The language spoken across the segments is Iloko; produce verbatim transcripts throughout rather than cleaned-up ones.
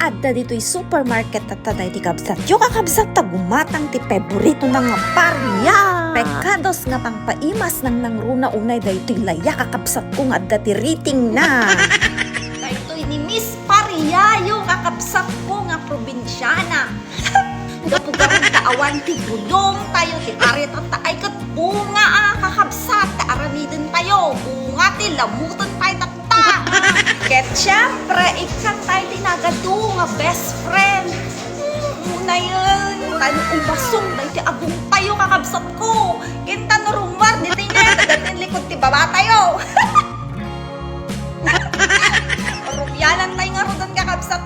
Adda ditoy supermarket tatta daytoy, kabsat. Yo, kakabsat, ta gumatang ti paboritona nga paria. Pekados nga pangpaimas nang nangruna unay daytoy laya, kakabsatko, nga adda ti ratingna. Daytoy ni Miss Paria, yo, kakabsatko, nga probinsiana. Gapu-gapu ta awan ti bulong tayo, ti areta ta ay ket bunga a, kakabsat, ta aramiden tayo. Bunga ti lamuton tayo tatta. Ket siempre, ikkan tayo ti nagadu nga best friend. Hmm, unayen, tan umasong daytoy agong tayo, kakabsatko. Ken ta no rummuar, ditoy nga, taga ti likod ti baba tayo. Rumianan tayo nga rudon, kakabsat.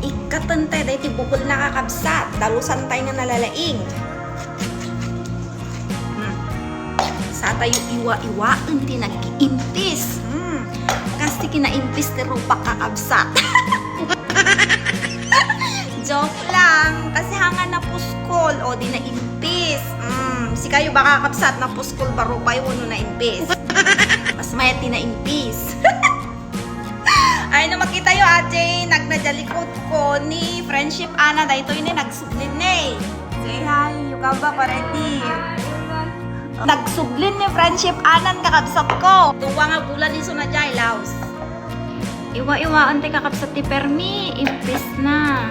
Ikkaten tayo daytoy bukelna, kakabsat. Dalusan tayo nga nalalaing. Hmm. Sa tayo iwa-iwaen ti nag-iimpis. Hmm. Kas ti kinaimpis ti rupak, kakabsat. Joke lang. Kasi hanga napuskol. O, di naimpis. Hmm. Sikayo ba, kakabsat, napuskol ba rupayo wenno naimpis? Mas mayat ti naimpis. Ay, no makitayo, Ajay, nagna diay likod ko ni Friendship Ana, daytoy ni nagsubli ni. Say hi, you come back already. Nagsubli ni Friendship Ana, kakabsatko. Dua nga bulan isu na diay, Laos. Iwa-iwaen ti, kakabsat, ti permi, impis na.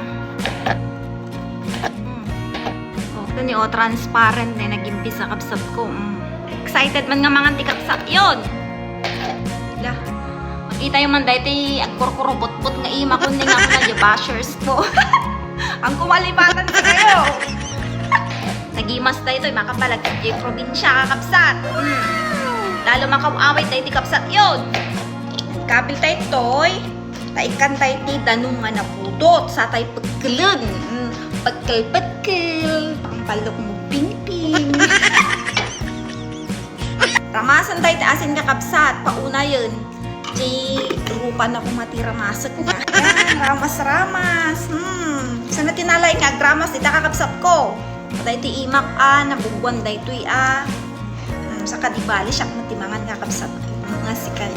Mm. O, kani, o, transparent na nag-impis, kakabsatko. Mm. Excited man nga mangan ti kabsatyon. La, makitayo man daytoy agkurkurubotbot nga ima, kundi nga ako na, di bashers po. Ang kumalipatan sa kayo. Nagimas daytoy, makapalag ti probinsya, kakabsat. Mm. Lalo makaw-away daytoy kabsatyon. Kabil daytoy. Ta ikkan tayo ti danum nga napudot, sa tayo pekkelen. Mm, pekkel-pekkel, pangpalok mo pingping. Ramasen tayo ti asin, kakabsat, paunayen. Ti rupa na koma ti ramasek na. Yan, ramas-ramas. Hmm, sana tinalay nga agramas, dita, kakabsat ko. Patay ti imak a, nabuguan daytoy a. Mm, saka di bali siak met ti mangan, kakabsat. Mm, nga sikay.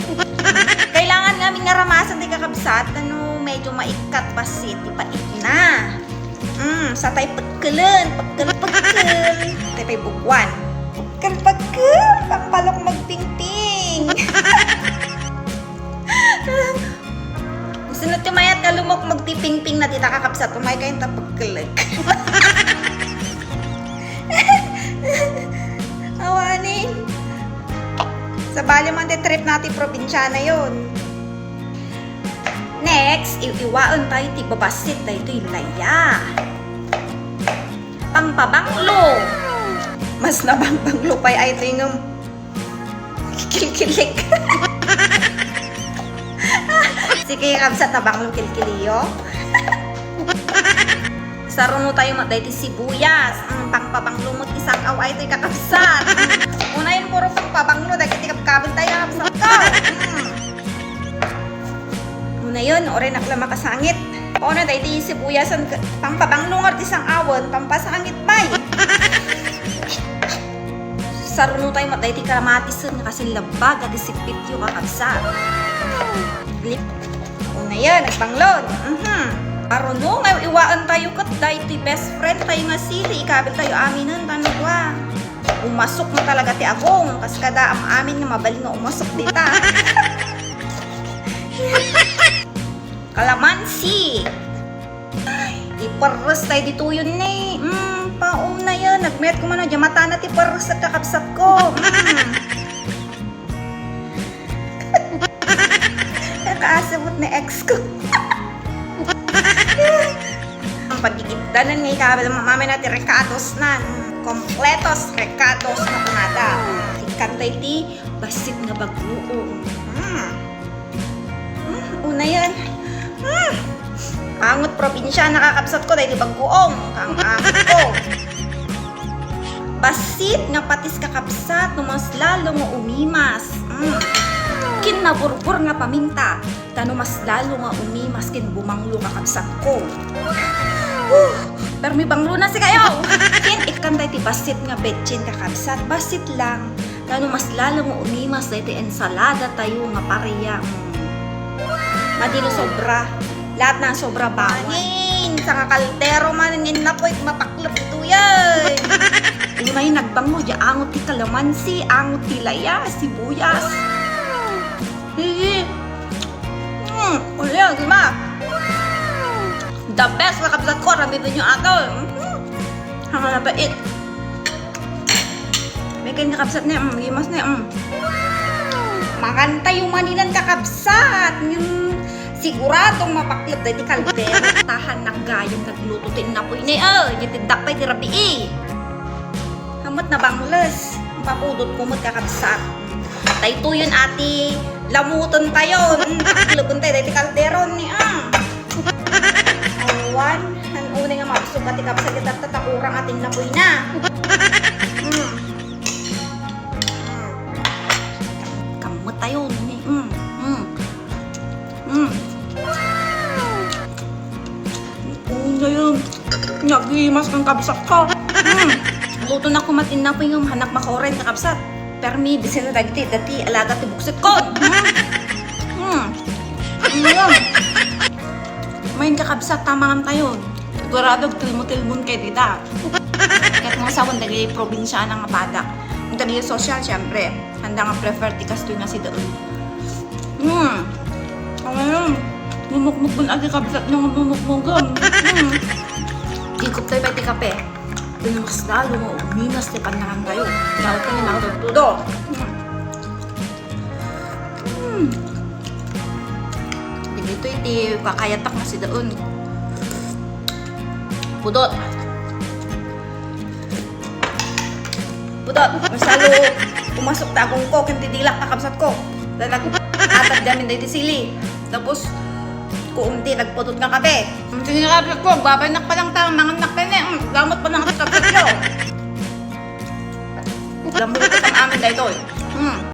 Kailangan ngamin nga ramasen ti, kakabsat, no medyo maikkat bassit ti paitna. Mm, sa tay pekkelen, pekkel, pekkel. Tay pay buguan. Pekkel, pekkel, pangpalok magpingping. Sino ti mayat nga lumukmok ti pingping na dita, kakabsat? Umay kayo ta pagkelek. Awanin. Sabali man ti trip na ti probinsyana yon. Next, iw-iwaen tayo ti babassit daytoy laya. Pangpabanglo. Mas nabangbanglo pay ay ito yung Kilkilik. Sige, kabsat, nabanglo kilkiliyo. Saruno tayo met daytoy sibuyas. Mm, pangpabanglo met ti sang-aw ay toy, kakabsat. Mm. Unayen puro pangpabanglo, dagiti kabkabel tayo, kabsat ko. Mm. Unayen, uray nak la makasangit. Ono, daytoy sibuyasen, pangpabanglo nga ti sang-awen, pampasangit pay. Saruno tayo met daytoy kamatisen nga kasin labbag a ti sippityo, kakabsat. Lip-, unayen, nagbanglon. Mhm. Saruno nga iwaen tayo ket daytoy best friend tayo nga sili, ikabel tayo aminen, tano dua. Umasok na talaga ti agong, kas kada am-amin nga mabalin nga umasok dita. Kalamansi. Iperres tayo ditoyon ni. Mm, pauna yan. Nagmet ko man, diay matana ti perres, kakabsat ko. Mm. Nakaasimot ni ex ko. Ang pagigibdanan nga ikabel, mamay na ti rekados na. Mm, kompletos rekados na kunada. Ikkan tayo ti bassit nga bagoong. Mm. Hmm, una yan. Hmm. Angot probinsya, nakakabsat ko, dahil bagoong. Kang angot ko. Bassit nga patis, kakabsat, no mas lalo nga umimas. Hmm. Kinnaburbor nga paminta. Ta no mas lalo nga umimas ken bumanglo, kakabsat ko. Huh, permi banglo na si kayo. Ken ikkan daytoy bassit nga betsin, kakabsat, bassit lang. Ta no mas lalo nga umimas daytoy ensalada tayo nga paria. Mm. Dino sobra. Lahat ng sobra bawal. Manin, sanga kaldero manin, innapoy, mapaklop ito yan. Unay nagbango, di angot ti kalamansi, angot ti laya, sibuyas. Sige. Mm, ulian, di ba? The best, kakabsat ko, ramidin nyo ato. Mm. Hanga na pait. May kan kakabsat na, mm, gimas na, mm. Mangan tayo maninan kakabsat. Yung siguradong mapaklop dahil ti kaldero. Tahan naggayam nagluto ti innapoy ni, oh, yung tiddak pa ti rabii. Hamot na bangles. Papudot ko met kakabsat. Daytoyen ati lamuton tayo. Mm, paklopon tayo dahil ti kaldero ni, ah. Awan, han unay nga mabsog ti kabsat, ket tatta kurang atin napoy na. Mm. Mm. Kammet tayo, ni. Mm. Mm. Mm. Unay, nagimas ng kabsat ko. Mm. Luto na kumatin na po yung hanak makoren, kakabsat. Permi, bisin na dagiti, dati alaga ti buksit ko. Mm. Mm. Ano yun? Main kakabsat, tamangan tayo. Sigurado, tilmo-tilmon kayo dita. Ket mo sawan dagiti probinsya nga padak. Dagiti social, syempre. Handa nga prefer ti kastoy nga sidaen. Hmm. Ano yun? Mumukmukon agi kabsat nga mumukmukon. Hmm. Tigop tayo pa ti kape. Dun mas lalo mo, uminas ti panangan tayo. Dapat tayo nakatagtudo. Hmm. Hmm. Dito iti kakayatak nga sidaen. Pudot. Pudot. Masalo. Pumasok ta agong ko, ken ti dilak, kakabsat ko. Dalag atag gamin dahil ti sili. Tapos, kuom ti nagpudot nga kape. Ang sige nga kape ko, babaynak pa lang ta, mangannak pa ni. Mm, gamot pa lang ti kabsat ko. Lambuto ang amin dahil to. Hmm.